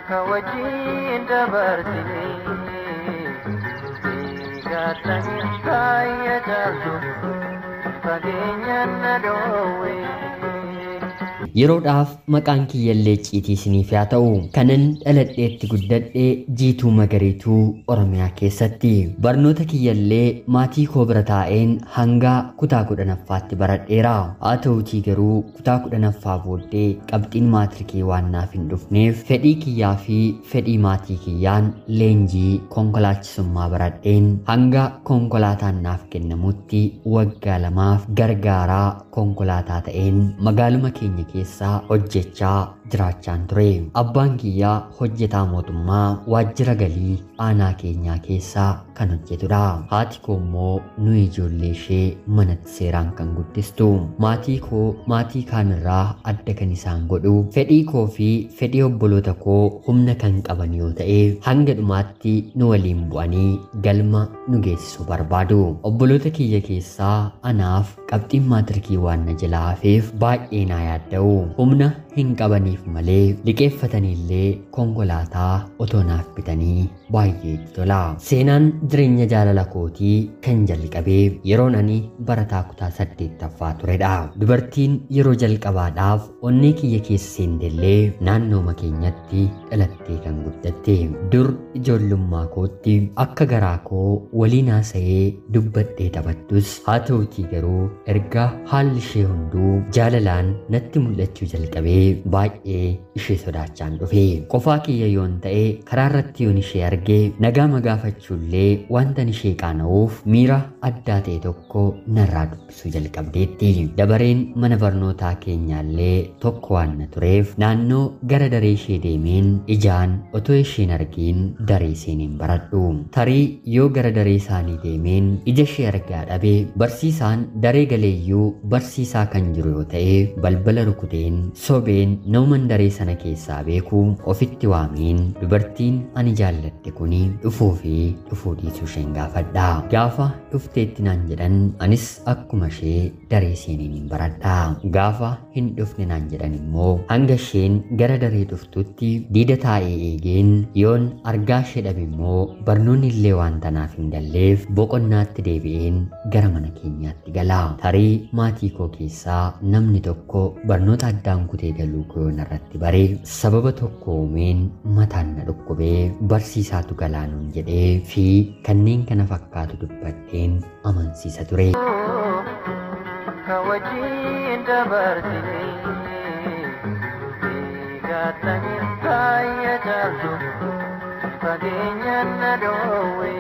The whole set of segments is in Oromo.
Ka wajjin dabarsine Gaatanii baay'ee caaltu fageenyaan na dhoowwe. Yeroodhaaf maqaan kiyyallee icciitii isiniif haa ta'u. Kanan dhaladheetti guddadhe Jiituu Magariituu Oromiyaa keessatti. Barnoota kiyyallee maatii koo bira taa'een hanga kutaa 10ffaatti baradheera. Haa ta'utii garuu kutaa 10ffaa booddee qabxiin maatirikii waan naaf hin dhufneef fedhii kiyyaa fi fedhii maatii kiyyaan leenjii konkolaachisummaa baradheen hanga konkolaataan naaf kennamutti waggaa 2f gargaaraa konkolaataa ta'een magaaluma keenya keessa hojjechaa jiraachaan ture. Abbaan kiyyaa hojjetaa mootummaa waajjira galii aanaa keenyaa keessaa kan hojjetudha. Haati koo immoo nu ijoollee ishee manatti seeraan kan guddistu. Maatii koo maatii kaanirraa adda kan isaan godhu fedhii koo fi fedhii obboloota koo humna kan qaban yoo ta'e hanga dhumaatti nu waliin bu'anii galma nu geessisuu barbaadu. Obboloota kiyya keessaa anaaf qabxiin maatirikii waan na jalaa hafeef baay'ee naa yaadda'u. Humna hin qabaniif malee liqeeffataniillee konkolaataa otoo naaf bitanii baay'ee itti tola. Seenaan jireenya jaalala kootii kan jalqabee yeroon ani barataa kutaa 8ffaa turedha. Dubartiin yeroo jalqabaadhaaf onnee kiyya keessa seentellee naannooma keenyatti dhalattee kan guddatte. Dur ijoollummaa kootti akka garaa koo waliin haasa'ee dubbadhee taphattus haa ta'utii garuu erga haalli ishee hunduu jaalalaan natti mul'achuu jalqabee baay'ee ishee sodaachaan dhufe. Qofaa kiyya yoon ta'e karaa irratti yoon ishee arge nagaa magaafachuullee wantan ishee qaana'uuf miira addaa ta'e tokko narraa dubbisuu jalqabdeetti. Dabareen mana barnootaa keenyaallee tokko waan na tureef naannoo gara daree ishee deemeen ijaan otoo isheen argiin daree seeneen baradhu. Tarii yoo gara daree isaanii deemeen ija ishee argaa dhabe barsiisaan daree galeeyyuu barsiisaa kan jiru yoo ta'e balbala rukuteen sobeen nauman daree sana keessaa beeku ofitti waameen dubartiin ani jaalladhe kuni dhufuu fi dhufuu dhiisuu isheen gaafadha. Gaafa dhufteetti naan jedhan anis akkuma ishee daree seeneen hin baradha. Gaafa hin dhufne naan jedhan immoo hanga isheen gara daree dhuftutti diida taa'ee eegeen yoon argaa ishee dhabe immoo barnoonni illee waan tanaaf hin galleef boqonnaatti deebi'een gara mana keenyaatti gala. Tarii maatii koo keessaa namni tokko barnoota addaan kutee galuu koo narratti bare sababa tokko uumeen mataan na dhukkubee barsiisaatu galaanuun jedhee fi kanneen kana fakkaatu dubbadheen amansiisa ture. Ka wajjin dabarsine Gaatanii baay'ee caaltu fageenyaan na dhoowwe.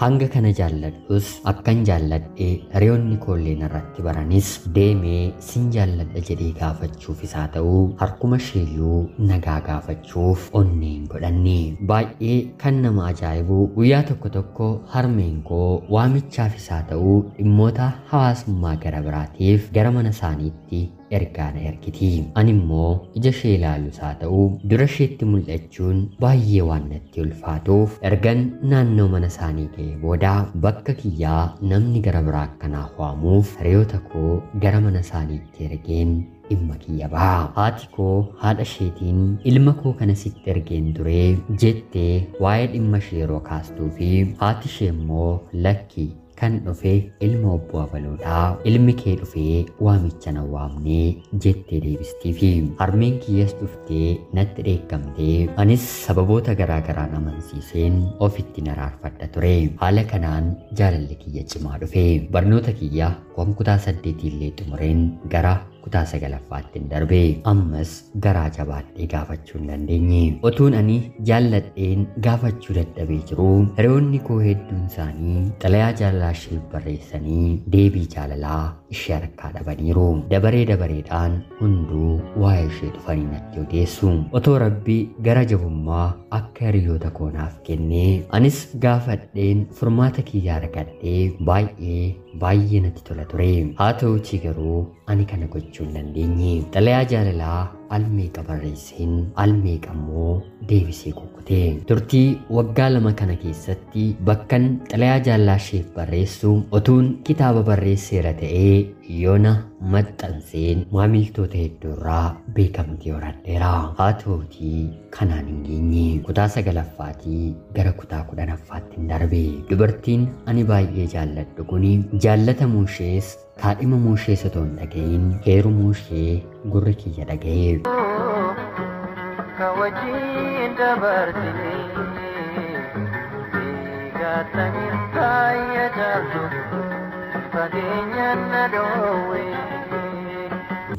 Hanga kana jaalladhus akkan jaalladhe hiriyoonni koollee narratti baranis deemee sin jaalladha jedhee gaafachuuf isaa ta'uu harkuma isheeyyuu nagaa gaafachuuf onnee hin godhanne. Baay'ee kan nama ajaa'ibu guyyaa tokko tokko harmeen koo waamichaaf isaa ta'uu dhimmoota hawaasummaa gara biraatiif gara mana isaaniitti ergaa na ergiti. Ani immoo ija ishee ilaalus haa ta'u dura isheetti mul'achuun baay'ee waan natti ulfaatuuf ergan naannoo mana isaanii ga'ee booda bakka kiyyaa namni gara biraa akkanaaf waamuuf hiriyoota koo gara mana isaaniitti ergeen dhimma kiyya ba'a. Haati koo haadha isheetiin ilma koo kana sitti ergeen ture jettee waa'ee dhimma ishee yeroo kaastuu fi haati ishee immoo lakki kan dhufe ilma obbo Abaloodhaa ilmi kee dhufee waamicha na waamnee jettee deebistiifi harmeen kiyyas dhuftee natti dheekkamtee anis sababoota garaa garaan amansiiseen ofitti naraarfadha ture. Haala kanaan jaalalli kiyya cimaa dhufe. Barnoota kiyya kutaa 8 illee xumureen gara kutaa 9ffaatti hin darbe. Ammas garaa jabaadhee gaafachuu hin dandeenye. Otuun ani jaalladheen gaafachuu dadhabee jiru hiriyoonni koo hedduun isaanii xalayaa jaalalaa ishee barreessanii deebii jaalalaa ishee harkaa dhabaniiru. Dabaree dabareedhaan hunduu waa'ee ishee dhufanii natti odeessu. Otoo Rabbi gara jabummaa akka hiriyoota koo naaf kennee anis gaafadheen furmaata kiyya argadhee baay'ee baay'ee natti tola ture. Haa ta'utii garuu ani kana gochuu hin dandeenye. Xalayaa jaalalaa al meeqa barreesseen al meeqa immoo deebisee kukkute. Turtii waggaa 2 kana keessatti bakkan xalayaa jaalalaa isheef barreessu otuun kitaaba barreesseera ta'ee yoona maxxanseen maamiltoota hedduurraa beekamtii horadheera. Haa ta'uutii kanaan hin geenye. Kutaa 9ffaatii gara kutaa 10ffaatti hin darbe. Dubartiin ani baay'ee jaalladhu kuni jaallatamuu ishees kaadhimamuu ishees otoo hin dhaga'iin heerumuu ishee gurri kiyya dhaga'e. Ka wajjin dabarsine eegattanii baay'ee caaltu fageenyaan na dhoowwe.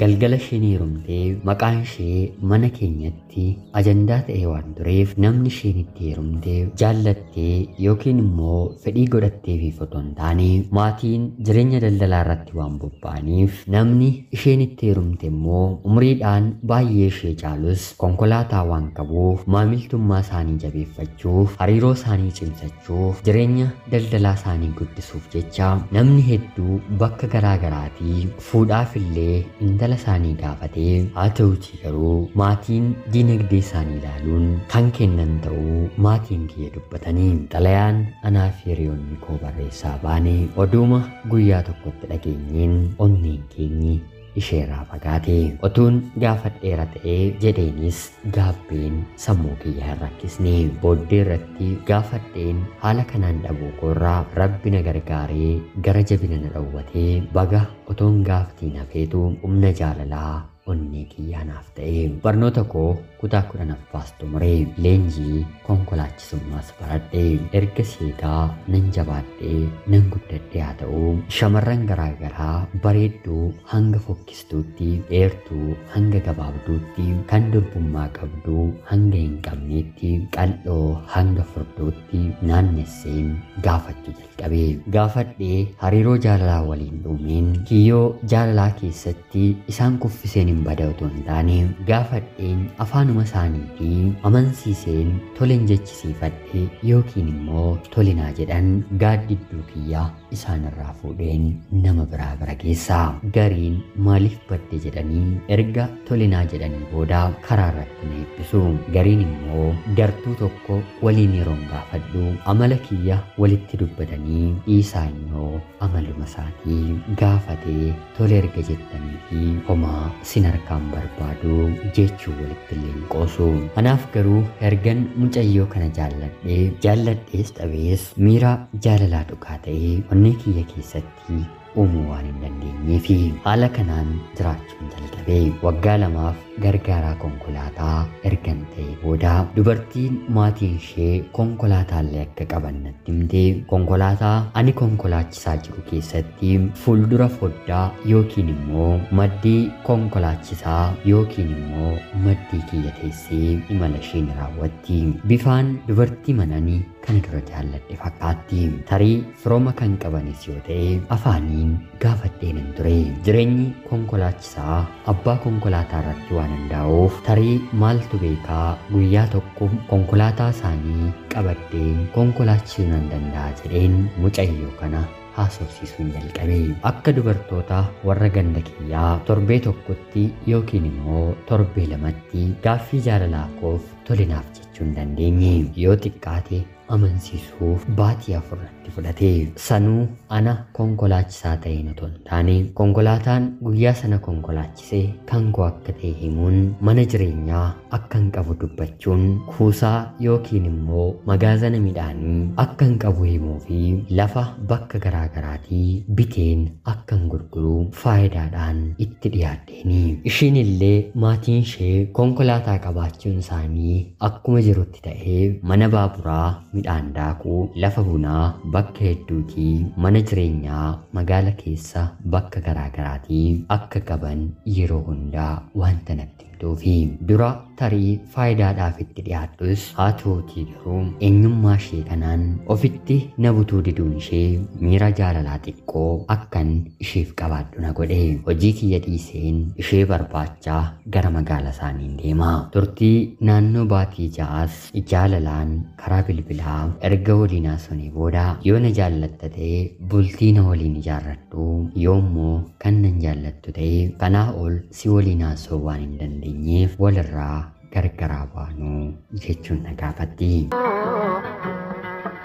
Galgala isheen heerumtee maqaan ishee mana keenyatti ajandaa ta'ee waan tureef namni isheen itti heerumtee jaallattee yookiin immoo fedhii godhatteefiif otoo hin taane maatiin jireenya daldalaa irratti waan bobba'aniif namni isheen itti heerumte immoo umriidhaan baay'ee ishee caalus konkolaataa waan qabuuf maamiltummaa isaanii jabeeffachuuf hariiroo isaanii cimsachuuf jireenya daldalaa isaanii guddisuuf jecha namni hedduu bakka garaa garaatii fuudhaaf illee intala isaanii gaafatee haa ta'uutii garuu maatiin diinagdee isaanii ilaaluun kan kennan ta'uu maatiin kiyya dubbatanii xalayaan anaa fi hiriyoonni koo barreessaa baane oduuma guyyaa tokkotti dhageenyeen onneen keenyi isheerraa fagaate. Otuun gaafadheera ta'ee jedheenis gaabbeen sammuu kiyya hin rakkisne. Booddee irratti gaafadheen haala kanaan dhabuu koorraa rabbi na gargaaree gara jabina na dhowwatee baga otoon gaaftiin hafeetu humna jaalalaa onnee kiyyaa naaf ta'e. Barnoota koo kutaa 10ffaas xumuree leenjii konkolaachisummaas baradhe. Erga seegaa nan jabaadhee nan guddadhe haa ta'u shamarran garaa garaa bareedduu hanga fokkistuutti, dheertuu hanga gabaabduutti, kan durbummaa qabduu hanga hin qabneetti, qal'oo hanga furdootti naannesseen gaafachuu jalqabe. Gaafadhee hariiroo jaalalaa waliin uumeen kiyyoo jaalalaa keessatti isaan kuffiseen hin bada otoo hin taane gaafadheen afaanuma isaaniitii amansiiseen tolen jechisiifadhe yookiin immoo tolinaa jedhan gaaddidduu kiyyaa isaanirraa fuudheen nama biraa bira geessa. Gariin maaliif badde jedhanii erga tolinaa jedhanii booda karaa irratti na eebbisu. Gariin immoo gartuu tokko waliin yeroon gaafadhu amala kiyya walitti dubbatanii dhiisaa innoo amaluma isaatii gaafatee tole erga jettanii fi homaa sin harkaan barbaadu jechuu walitti illee hin qoosu. Anaaf garuu ergan mucayyoo kana jaalladhee jaalladhees dhabees miira jaalalaa dhugaa ta'ee onnee kiyya keessatti uumuu waan hin dandeenyeefi haala kanaan jiraachuun jalqabe. Waggaa 2f gargaaraa konkolaataa ergan ta'e booda dubartiin maatiin ishee konkolaataallee akka qaban natti himte. Konkolaataa ani konkolaachisaa jiru keessatti fuuldura foddaa yookiin immoo maddii konkolaachisaa yookiin immoo maddii kiyya teessee imala isheen raawwatti. Bifaan dubartii mananii kana dura jaalladhe fakkaatti. Tarii firooma kan qabanis yoo ta'e afaaniin gaafadheen hin ture. Jireenyi konkolaachisaa abbaa konkolaataa irratti waan hundaa'uuf tarii maaltu beekaa guyyaa tokko konkolaataa isaanii qabadheen konkolaachisuu nan danda'a jedheen mucayyoo kana haasofsiisuun jalqabe. Akka dubartoota warra ganda kiyyaa torbee tokkotti yookiin immoo torbee 2tti gaaffii jaalalaa koof tolinaaf jechuu hin dandeenye. Yoo xiqqaate amansiisuuf baatii 4 natti fudhate. Sanuu ana konkolaachisaa ta'een otoo hin taane konkolaataan guyyaa sana konkolaachise kan koo akka ta'e himuun mana jireenyaa akka hin qabu dubbachuun kuusaa yookiin immoo magaazana midhaanii akka hin qabu himuu fi lafa bakka garaa garaatii biteen akka hin gurguru faayidaadhaan itti dhiyaadheeni. Ishiin illee maatiin ishee konkolaataa qabaachuun isaanii akkuma jirutti ta'ee mana baaburaa midhaan daakuu, lafa bunaa bakka hedduutii, mana jireenyaa magaala keessa bakka garaa garaatii akka qaban yeroo hundaa wanta natti himtuufi dura tarii faayidaadhaaf itti dhiyaadhus haa ta'uutii garuu eenyummaa ishee kanaan ofitti na butuu diduun ishee miira jaalalaa xiqqoo akkan isheef qabaadhu na godhe. Hojii kiyya dhiiseen ishee barbaachaa gara magaala isaaniin deema. Turtii naannoo baatii 6 jaalalaan karaa bilbilaa erga waliin haasofnee booda yoo na jaallatta ta'e bultii na waliin ijaarradhu, yoommoo kan nan jaallattu ta'e kanaa ol si waliin haasoo waan hin dandeenyeef walirraa gargaraa baanuu jechuun na gaafatti.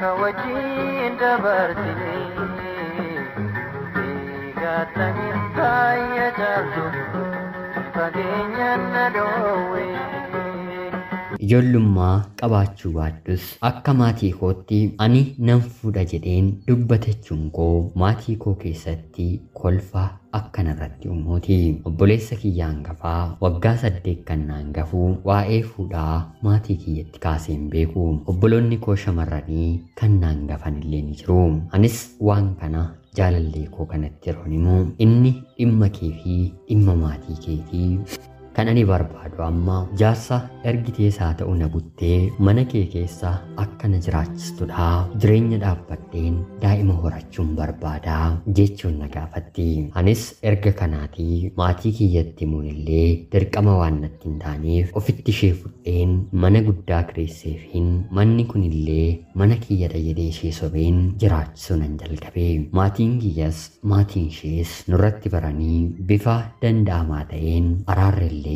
Ka wajjin dabarsine gaatanii baay'ee caaltu fageenyaan na dhoowwe. Ijoollummaa qabaachuu baadhus akka maatii kootti ani nan fuudha jedheen dubbatachuun koo maatii koo keessatti kolfa akkanarratti uumuuti. Obboleessa kiyya hangafaa waggaa 8 kan hangafuu waa'ee fuudhaa maatii kiyyatti kaasee hin beeku. Obboloonni koo shamarranii kan hangafan illee ni jiru. Anis waan kana jaalallee koo kanatti yeroon himu inni dhimma kee fi dhimma maatii keetii kan ani barbaadu amma jaarsa ergitees haa ta'u na buttee mana kee keessa akka na jiraachistudha. Jireenya dhaabbadheen daa'ima horachuun barbaadaa jechuun na gaafatti. Anis erga kanaatii maatii kiyyatti himuun illee dirqama waan natti hin taaneef ofitti ishee fudheen mana guddaa kireesseefiin manni kun illee mana kiyyadha jedhee ishee sobeen jiraachisuu nan jalqabe. Maatiin kiyyas maatiin ishees nurratti baranii bifa danda'amaa ta'een araarri illee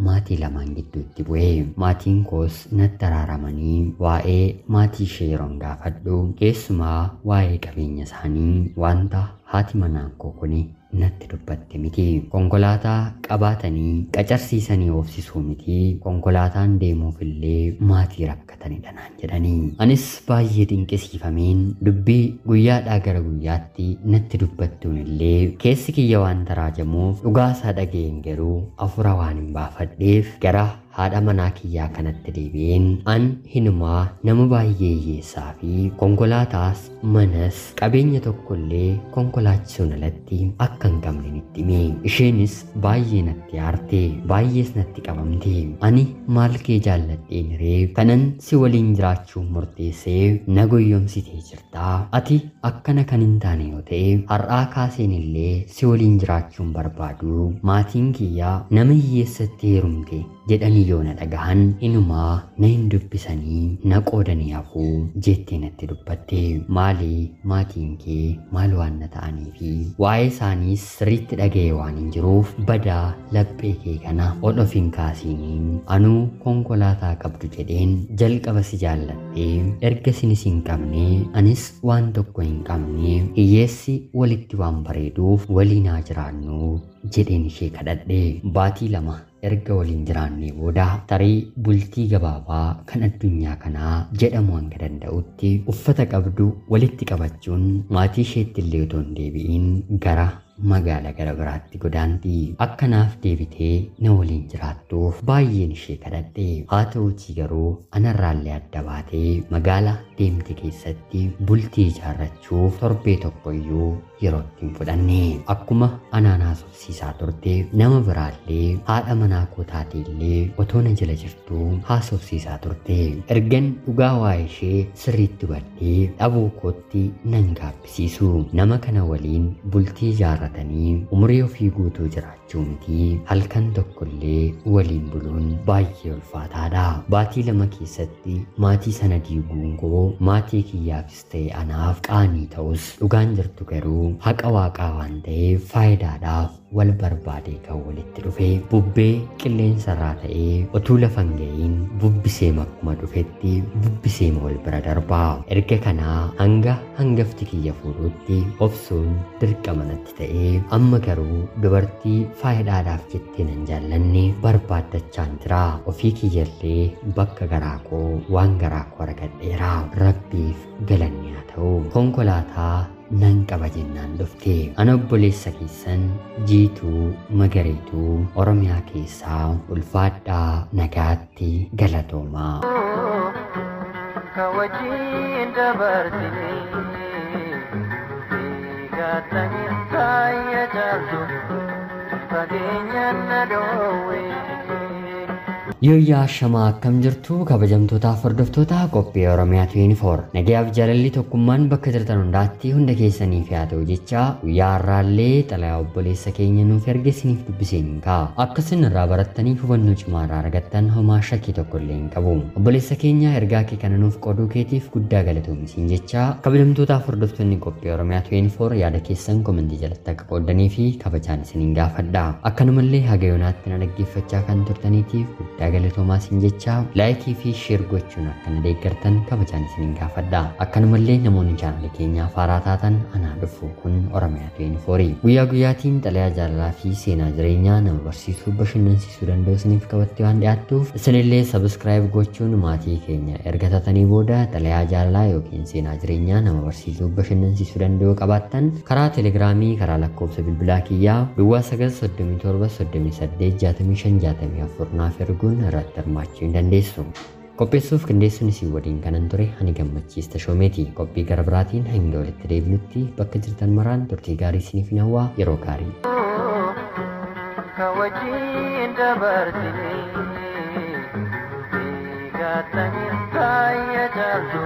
maatii lamaan gidduutti bu'e. Maatiin koos natti araaramanii waa'ee maatii ishee yeroon gaafadhu keessumaa waa'ee qabeenya isaanii wanta haati manaan koo kuni natti dubbatte miti. Konkolaataa qabaatanii qacarsiisanii oofsisuu miti, konkolaataan deemuuf illee maatii rakkatanidha naan jedhanii. Anis baay'ee dinqisiifameen dubbii guyyaadhaa gara guyyaatti natti dubbattuun illee keessi kiyya waan taraajamuuf dhugaasaa dhaga'een garuu afura waan hin baafadheef gara haadha manaa kiyyaa kanatti deebi'een an hinumaa nama baay'ee hiyyeessaa fi konkolaataas manas qabeenya tokkollee konkolaachisuun alatti akka hin qabne nitti hime. Isheenis baay'ee natti aarte, baay'ees natti qabamte. Ani maal kee jaalladheen ree kanan si waliin jiraachuuf murteessee na goyyomsitee jirtaa. Ati akkana kan hin taane yoo ta'e har'aa kaaseen illee si waliin jiraachuun barbaadu. Maatiin kiyyaa nama hiyyeessatti heerumte jedhanii yoo na dhagahan inumaa na hin dubbisanii na qoodanii hafuu jettee natti dubbatte. Maali maatiin kee maal waan na ta'anii fi waa'ee isaaniis sirriitti dhaga'e waan hin jiruuf badaa laphee kee kana ol of hin kaasiinii anuu konkolaataa qabdu jedheen jalqaba si jaalladhee erga sinis hin qabne anis waan tokko hin qabne hiyyeessi walitti waan bareeduuf waliin haa jiraannu jedheen ishee kadhadhe. Baatii 2 erga waliin jiraannee booda tarii bultii gabaabaa kan addunyaa kanaa jedhamu hanga danda'utti uffata qabdu walitti qabachuun maatii isheetti illee otoo hin deebi'in gara magaala gara biraatti godaanti. Akkanaaf deebitee na waliin jiraattuuf baay'een ishee kadhadhe. Haa ta'uutii garuu anarraallee adda baatee magaala deemte keessatti bultii ijaarrachuuf torbee tokko iyyuu yeroo itti hin fudhanne. Akkuma anaan haasofsiisaa turte nama biraallee haadha manaa koo taate illee otoo na jala jirtuu haasofsiisaa turte. Ergan dhugaa waa'ee ishee sirriitti hubadhee dhabuu kootti nan gaabbisiisu. Nama kana waliin bultii ijaarratanii umurii ofii guutuu jiraachuu miti halkan tokkollee waliin buluun baay'ee ulfaataadha. Baatii 2 keessatti maatii sana diiguun koo maatii kiyyaafis ta'e anaaf qaanii ta'us dhugaan jirtu garuu haqa waaqaa waan ta'eef faayidaadhaaf wal barbaadee kan walitti dhufe bubbee qilleensarraa ta'ee utuu lafa hin ga'iin bubbiseema akkuma dhufetti bubbiseema wal bira darbaa. Erga kanaa hanga hangafti kiyya fuudhutti obsuun dirqama natti ta'ee amma garuu dubartii faayidaadhaaf jettee nan jaallanne barbaaddachaan jira. Ofii kiyyallee bakka garaa koo waan garaa koo argadheera. Rabbiif galanni haa ta'u. Konkolaataa nan qaba jennaan dhufte. Ana obboleessa keessan Jiituu Magariituu Oromiyaa keessaa ulfaadhaa nagaatti galatoomaa. Ka wajjin dabarsine gaatanii baay'ee caaltu fageenyaan na dhoowwe. Yooyyaa shamaa, akkam jirtu kabajamtootaaf hordoftoota qophii Oromiyaa 24? Nagayaaf jaalalli tokkummaan bakka jirtan hundaatti hunda keessaniif haa ta'u jecha, guyyaa har'aallee xalayaa obboleessa keenya nuuf erge isiniif dubbiseen hin ka'a. Akka isin irraa barattanii hubannoo cimaa irraa argattan homaa shakkii tokko illee hin qabu. Obboleessa keenya, ergaa kee kana nuuf qooduu keetiif guddaa galatoomi jecha, kabajamtootaaf hordoftoonni qophii Oromiyaa 24 yaada keessan komentii jalatti akka qooddanii fi kabajaan isiniin gaafadha. Akkanumallee haga yoonaatti na dhaggeeffachaa kan turtaniitiif guddaa galatoomaa isin jecha, laayikii fi sheer gochuun akka na deeggartan kabajaan isiniin gaafadha. Akkanumallee namoonni chaanala keenyaa haaraa taatan, anaa dhufu. Kun Oromiyaa 24. Guyyaa guyyaatiin xalayaa jaalalaa fi seenaa jireenyaa nama barsiisuu, bashannansiisuu danda'u isiniif qabattee waan dhiyaattuuf, isinillee sabiskiraayib gochuun maatii keenya erga taatanii booda, xalayaa jaalalaa yookiin seenaa jireenyaa nama barsiisuu, bashannansiisuu danda'u qabaattan karaa telegiraamii, karaa lakkoofsa bilbilaa kiyyaa duwwaa 9 37 38 65 64 naaf erguun irratti hirmaachuu hin dandeessu. Qopheessuuf qindeessuun isin waliin kanan ture ani Gammachiis Tashoomeeti. Qophii gara biraatiin hanga walitti deebinutti bakka jirtan maraan turtii gaarii isiniif hin hawwaa, yeroo gaarii. Ka wajjin dabarsine gattanii baay'ee caaltu.